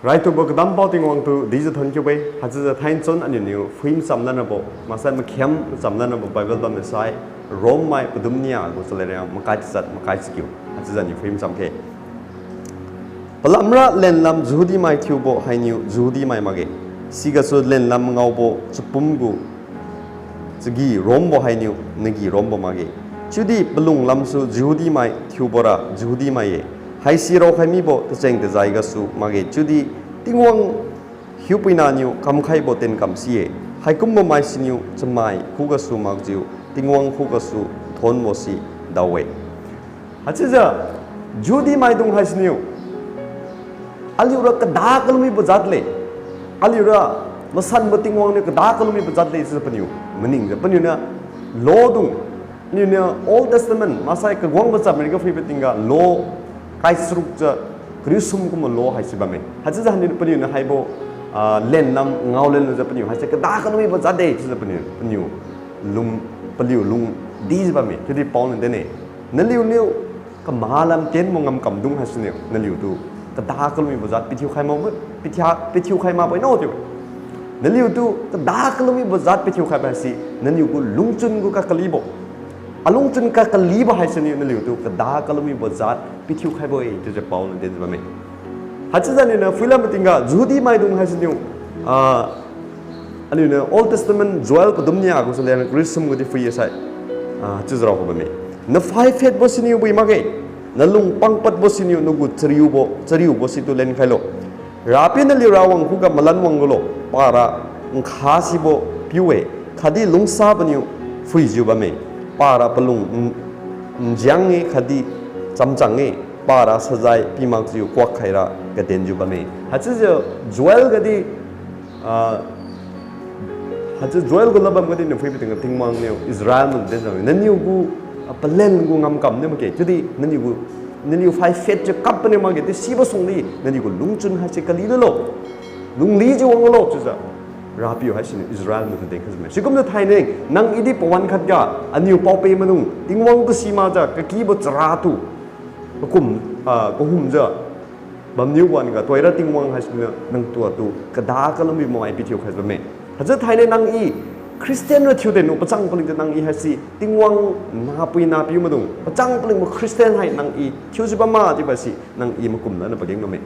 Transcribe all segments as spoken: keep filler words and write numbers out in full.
Raitubo kadampao Tingwang tu dijiu thonkiu-e, haichiujiu thainchun aliuniu phui macham lanrabo, maksai makhiam macham lanrabo Bible bam masai, Rome mai padum nia gu chalera makai chazat makai chakiu, haichiujiu aliu phui macham khe. Palamra lenlam Jehudi mai thiubo hainiu Jehudi mai makge. Sigasu lenlam ngaobo chapum gu chagi rombo hainiu nagi rombo makge. Chiudi palung lamsu Jehudi mai thiubora Jehudi mai-e. Haisi raokhai mibo tacheng-tajai gasu makge. Chiudi Tingwang hiupuina niu kamkhaibo tienkam si-e. Haikumbo mai siniu chamai khugasu makjiu Tingwang khugasu thonbo si dao-e. Haichiujiu Jehudi maidung haisiniu aliura kada kalumibo jat le. Aliura masanbo Tingwang niu kada kalumibo jat le chiujiu paniu maningjiu paniuniu law dung, paniuniu Old Testament maksai kaguangbo cham riga phuibo tingga law kai charukjiu kariu sum kumbo law haisi bamme. Haichiujiu haniu paniuniu haibo, ah, lenlam ngao lenlujiu paniu haise kada kalumibo jat de chiujiu paniu, paniu lung, paliu lung dijiu bamme. Chiudi Paul niu din-e, naliuniu kamalam tienbo ngamkamdung haisiniu naliutu kada kalumibo jat pithiukhai ma, pithiu, pithiukhai makbo-e no chiu. Naliutu kada kalumibo jat pithiukhaibo haise naliu gu lungchun gu kakalibo. Alungchun kakalibo haisiniu naliutu kada kalumibo jat pithiukhaibo-e chiujiu Paul niu dinjiu bamme. Haichiujiu aliuniu phuilam tingga Jehudi maidung haisiniu, ah, aliuniu Old Testament Joel padum nia gu chalera kariu sum gudi phui-e sai, ah, chiujiu raokhai bamme. Naphai phetbo siniu bui makge, nalung pangpadbo siniu nagu chariubo, chariubo situ lenkhailo. Rapiu naliu Rawang khuga malan wanglulo, para nkha sibo piu-e, khatdi lungsaboniu phuijiu bamme, para palung n-, njiang-e khatdi chamchang-e, para sajai pimakjiu kuak khaira kadenjiu bamme. Haichiujiu Joel gadi, ah, haichiu Joel gu ladbam gadi niu phuibo tingga Tingwang niu Israel maidung dinjiu, naliu gu, ah, palen gu ngamkam niu makge, chiudi naliu gu, naliu phai phetjiu kap paniu makge, chiudi sibo sungdi naliu gu lungchun haise kali lulo. Lungli jiu wanglo chiujiu Rapiu haisiniu Israel maidung dinkhai jiume. Sikumjiu thainai nang-i di pawan khatga, aliu paope maidung Tingwang tu simakjiu kakibo charatu, kakum, ah, kahumjiu bamniu wan-ga tuhoira Tingwang haisiniu nangtu atu kada kalumbi mai pithiu khai bamme. Haichiu thainai nang-i Christian ra thiu deniu pachang palingjiu nang-i haise Tingwang nahpui nahpiu maidung, pachang palingbo Christian hai nang-i thiujiu bamma chiubo haise nang-i makumlana pageng bamme.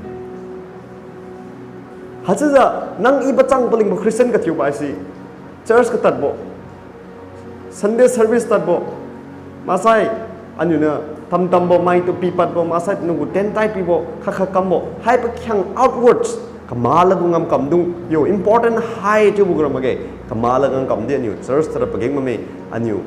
Haichiujiu nang-i pachang palingbo Christian kathiubo haise church katadbo, Sunday service tadbo, maksai aliuniu tamtambo maitu pipadbo, maksai nagu tentai pibo, khat khat kambo hai pakhiang outwards kamala gu ngamkamdung yo important hai chiubo gu ra makge. Kamala ngamkamdi aliu church tadra pageng bamme, aliu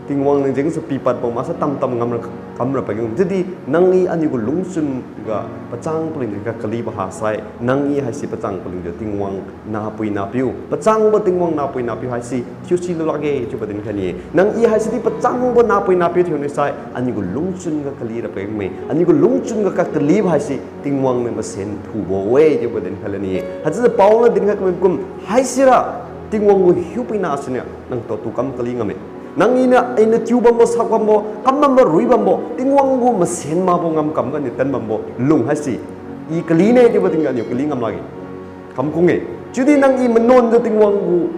Tingwang niu jengsu pipadbo maksai tamtam ngamra kamra pageng bamme. Chiudi nang-i aliu gu lungchun ga pachang palingjiu kakalibo hasai nang-i haise pachang palingjiu Tingwang nahpui nahpiu, pachangbo Tingwang nahpui nahpiu haise thiusi lu lakge chiubo dinkhai ni-e. Nang-i haise di pachangbo nahpui nahpiu thiu nisai aliu gu lungchun ga kalira pageng bamme, aliu gu lungchun ga kakalibo haise Tingwang niu masen thubo-e chiubo dinkhai la ni-e. Haichiujiu Paul niu dinkhai kamibo kum haisira Tingwang gu hiupuina siniu nangtu atu kam kali ngamme. Nang-i niu, i niu thiubambo, sakbambo, kambambo, ruibambo Tingwang gu masen makbo ngamkam ga niu tanbambo lung haise i kaline chiubo tingga niu kali ngam lakge. Kamkung-e. Chiudi nang-i manuanjiu Tingwang gu,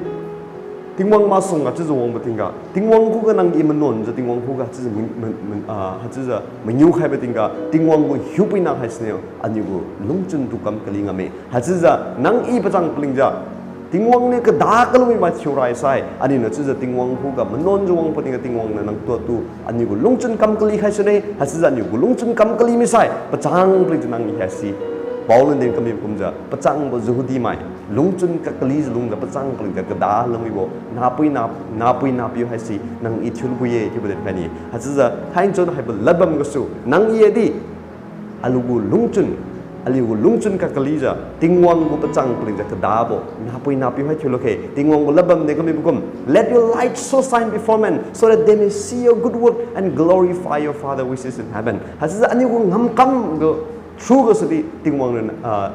Tingwang maksung ga chiujiu wangbo tingga, Tingwang khuga nang-i manuanjiu Tingwang khuga chiujiu ma-, ma-, ma-, ah, haichiujiu mangiu khaibo tingga Tingwang gu hiupuina haisiniu aliu gu lungchun tu kam kali ngamme. Haichiujiu nang-i pachang palingjiu Tingwang niu kada kalumbi mai thiu rai sai, aliuniu chiujiu Tingwang khuga manuanjiu wangbo tingga Tingwang niu nangtu atu aliu gu lungchun kam kali khai sune, haichiujiu aliu gu lungchun kam kali misai pachang palingjiu nang-i haise Paul niu din kamibo kumjiu pachangbo Jehudi mai lungchun kakalijiu lungjiu pachang palingjiu kada lungmibo nahpui nah-, nahpui nahpiu haise nang-i thiulubo-e chiubo dinkhai ni-e. Haichiujiu thainchun haibo ladbam gasu nang-i di aliu gu lungchun, aliu gu lungchun kakalijiu Tingwang gu pachang palingjiu kadabo nahpui nahpiu hai thiulu khe. Tingwang gu ladbam din kamibo kum, Let your light so shine before men, so that they may see your good work and glorify your Father which is in heaven. Haichiujiu aliu gu ngamkam gu through gasudi Tingwang niu, ah,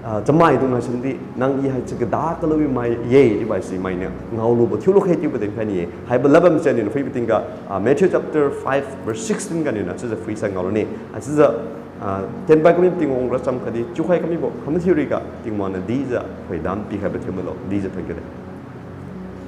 ah, chamaidung haisidi nang-i haise kada kalumbi mai ye chiubo haise mainiu ngaolubo thiulu khe chiubo dinkhai ni-e. Haibo ladbam se aliuniu phuibo tingga, ah, Matthew chapter five verse sixteen ga aliuniu chiujiu phuisai ngaolu ne. Haichiujiu Ah, tenbai kami Tingwang racham khatdi chiukhai kamibo khatdi mathiu riga Tingwang niu dijiu thoidam pikhaibo thiu milo, dijiu thon khaide.